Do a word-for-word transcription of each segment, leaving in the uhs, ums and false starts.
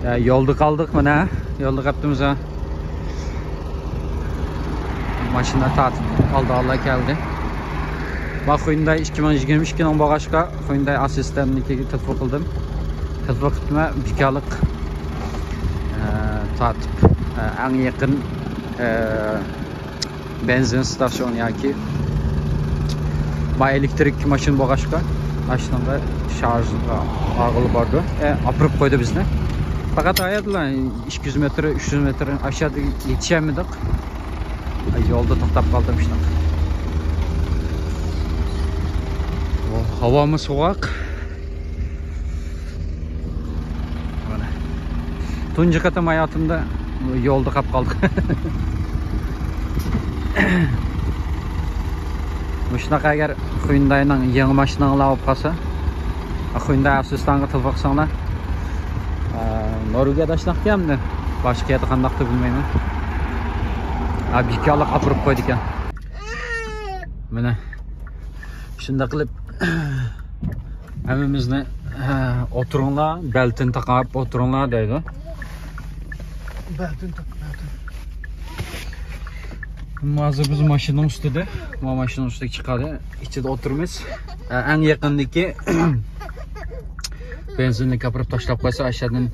يا، يولدا قالدۇق مانا. يولدا قاپتىمىز ھە. ماشىنا تارتىپ ئالدى ئاللا كەلدى. ما خۇينداي ئىككى مىڭ يىگىرمە ئىككىنىڭ بولغاچقا خۇينداي ئاسسىستېنتنىڭكىگە تېلېفون قىلدىم. تېلېفون قىلىپتىمەن بىكارلىق، ئە، تارتىپ، ئە، ئەڭ يېقىن، ئە، بېنزىن ستاسىيون ياكى ما ئېلېكتىرىك ماشىنا بولغاچقا، ئاشۇنىڭغا شارژغا ئالغىلى بارىدۇ. ئە، ئاپىرىپ قويدى بىزنى. پەقەت ئايەتلا ئىككى يۈز مېتىر، ئۈچ يۈز مېتىر ئاشۇ يەردە يېتىشەلمىدۇق. يولدا توختاپ قالدىم شۇنداق. ھاۋامۇ سوغۇق. مانا. تۇنجى قېتىم ھاياتىمدا يولدا قاپ قالدىم. مۇشۇنداق ئەگەر خۇينداينىڭ يېڭى ماشىنىڭلار بولۇپ قالسا، خۇينداي ئاسسىستانغا تېلېفون قىلساڭلار، ئە، نورۋېگىيەدە شۇنداقكەن ئەمدى. باشقا يەردە قانداقتۇر بىلمەيمەن. ھە، بىكارلىق ئاپىرىپ قويدىكەن. مانا. شۇنداق قىلىپ، ھەممىمىزنى، ھە، ئولتۇرۇڭلار، بەلتىن تاقاپ ئولتۇرۇڭلار دەيدۇ. بەلتىن تاق، بەلتىن. ھازىر بىز ماشىنىنىڭ ئۈستىدە، ما ماشىنىنىڭ ئۈستىگە چىقاردى. ئىچىدە ئولتۇرىمىز. ئە، ئەڭ يېقىندىكى بېنزىنلىككە ئاپىرىپ تاشلاپ قويسا، ئاشۇ يەردىن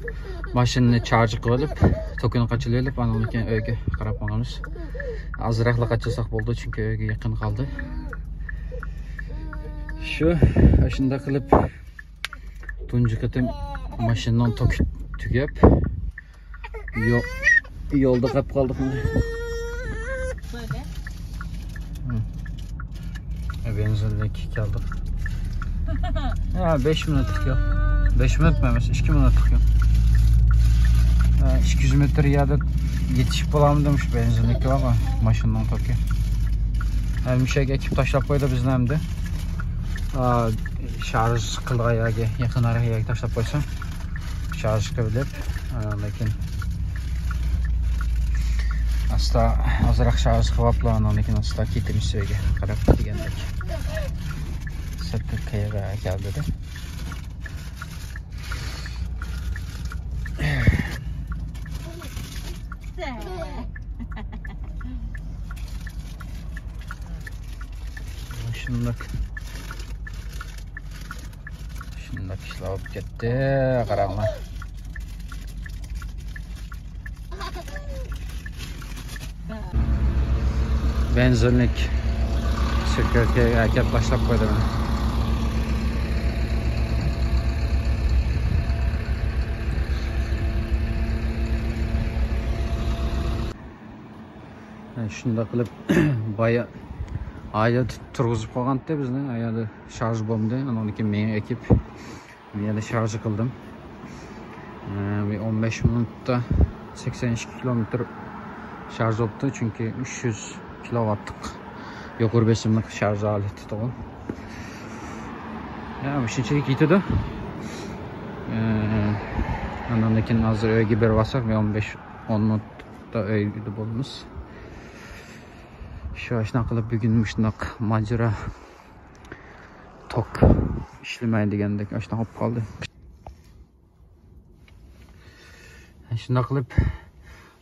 ماشىنىنى شارژ قىلىپ ئېلىپ، توكىنى قاچىلىۋېلىپ، ئاندىن كېيىن ئۆيگە قاراپ ماڭىمىز. ئازراقلا قاچىلىساق بولدى، چۈنكى ئۆيگە يېقىن قالدى. شۇ، ئاشۇنداق قىلىپ، تۇنجى قېتىم ماشىنىنىڭ توكى تۈگەپ، يو-، يولدا قاپ قالدۇق. ھە، بېنزىنلىككە كەلدۇق. ھە، بەش مىنۇتلۇق يول. بەش مىنۇتمۇ ئەمەس، ئىككى مىنۇتلۇق يول. ھە، ئىككى يۈز مېتىر يەردە يېتىشىپ بولالمىدىم شۇ بېنزىنلىككە، ماشىنىنىڭ توكى. ھە، مۇشۇ يەرگە ئەكىپ تاشلاپ قويدى بىزنى ئەمدى. ئا، شارژ قىلىدىغان يەرگە، يېقىنراق يەرگە تاشلاپ قويسام، شارژ قىلىپ، ئا، لېكىن ئاستا ئازراق شارژ قىلىۋاپلا، ئاندىن كېيىن ئاستا كېتىمىز ئۆيگە قاراپ دېگەندەك. سەپەر قەيەرگە كەلدى دە. شۇنداق. شۇنداق ئىشلار بولۇپ كەتتى، قاراڭلار. بېنزىنلىك سىركىلكىگە ئەكەپ باشلاپ قويدى مانا. شۇنداق قىلىپ، بايا ئايدا تۇرغۇزۇپ قويغانتى بىزنى، ئايدا شارژ بولمىدى، ئاندىن كېيىن مېڭە ئېكىپ، مەن يەنە شارژ قىلدىم. ئە، بىر ئون بەش مىنۇتتا سەكسەن ئىككى كىلومېتىر شارژ بوپتۇ، چۈنكى ئۈچ يۈز كىلوۋاتلىق يۇقىرى بېسىملىق شارژ ھالىتى تۇغۇن. يا، مۇشۇنچىلىك يېتىدۇ. ئە، ئاندىن كېيىن ھازىر ئۆيگە بېرىپ ئالساق، بىر ئون بەش، ئون مىنۇتتا ئۆيدە بولىمىز. شۇ ئاشۇنداق قىلىپ بۈگۈن مۇشۇنداق ماجىرا. توك ئىشلىمەي دېگەندەك ئاشۇنداق بولۇپ قالدى. شۇنداق قىلىپ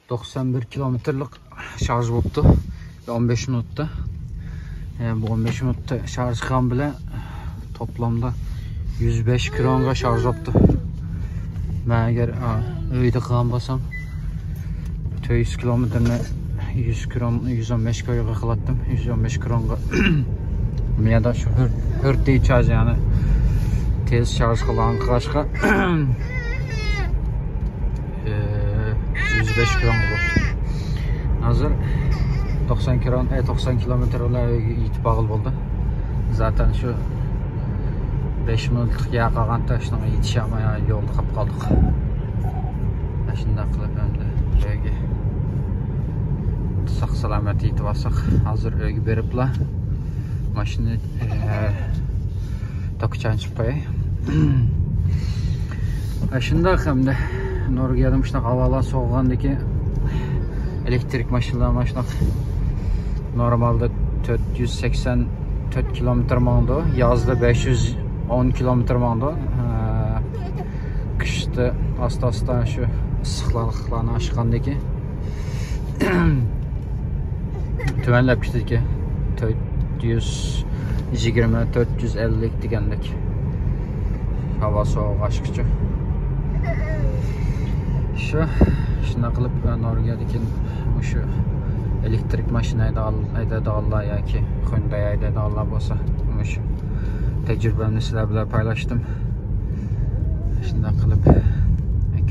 توقسان بىر كىلومېتىرلىق شارژ بوپتۇ. ئون بەش مىنۇتتا. يەنى بۇ ئون بەش مىنۇتتا شارژ قىلغان بىلەن توپلامدا يۈز بەش كرونغا شارژ بوپتۇ. مەن ئەگەر، ئا، ئۆيدە قىلغان بولسام، تۆت يۈز كىلومېتىرنى يۈز كرون، يۈز ئون بەش كرونغا قىلاتتىم. يۈز ئون بەش كرونغا. مېيەدە شۇ ھۆر، ھۆر تېز شارژ، يەنى تېز شارژ قىلغان قىلغاچقا، ئە، يۈز بەش كرون بوپتۇ. ھازىر توقسان كرون، ئە، توقسان كىلومېتىر بىلەن ئۆيگە يېتىپ بارغىلى بولدى. زاتەن شۇ بەش مىنۇتلۇق يەر قالغانتى، شۇنىڭغا يېتىشەلمەي يولدا قاپ قالدۇق. شۇنداق قىلىپ ئەمدى ئۆيگە ساق سالامەت يېتىپ ئالساق، ھازىر ئۆيگە بېرىپلا ماشىنىنى، ئە، توكى چانچىپ قوياي. شۇنداق ئەمدى نورۋېگىيەدە مۇشۇنداق ھاۋالار سوغۇغاندىكىن ئېلېكتىرىك ماشىنىلار مانا شۇنداق نورمالدا تۆت يۈز سەكسەن تۆت كىلومېتىر ماڭىدۇ، يازدا بەش يۈز ئون كىلومېتىر ماڭىدۇ. ھە، قىشتا ئاستا ئاستا شۇ ئىسسىقلارنى ئاشقاندىكى تۆۋەنلەپ كېتىدىكەن. تۆت يۈز يىگىرمە، تۆت يۈز ئەللىك دېگەندەك. ھاۋا سوغۇغاچقىچە. شۇ، شۇنداق قىلىپ، نورۋېگىيەدىكى مۇشۇ ئېلېكتىرىك ماشىنا ھەيدەيدىغانلار ياكى خۇنداي ھەيدەيدىغانلار بولسا، مۇشۇ تەجرىبەمنى سىلەر بىلەن پايلاشتىم. شۇنداق قىلىپ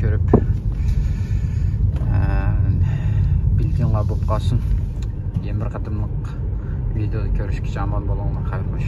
كۆرۈپ، ئە، بىلگىنىڭلار بولۇپ قالسۇن. يەنە بىر قېتىملىق ۋىدېودا كۆرۈشكىچە ئامان بولۇڭلار. خەير خوش.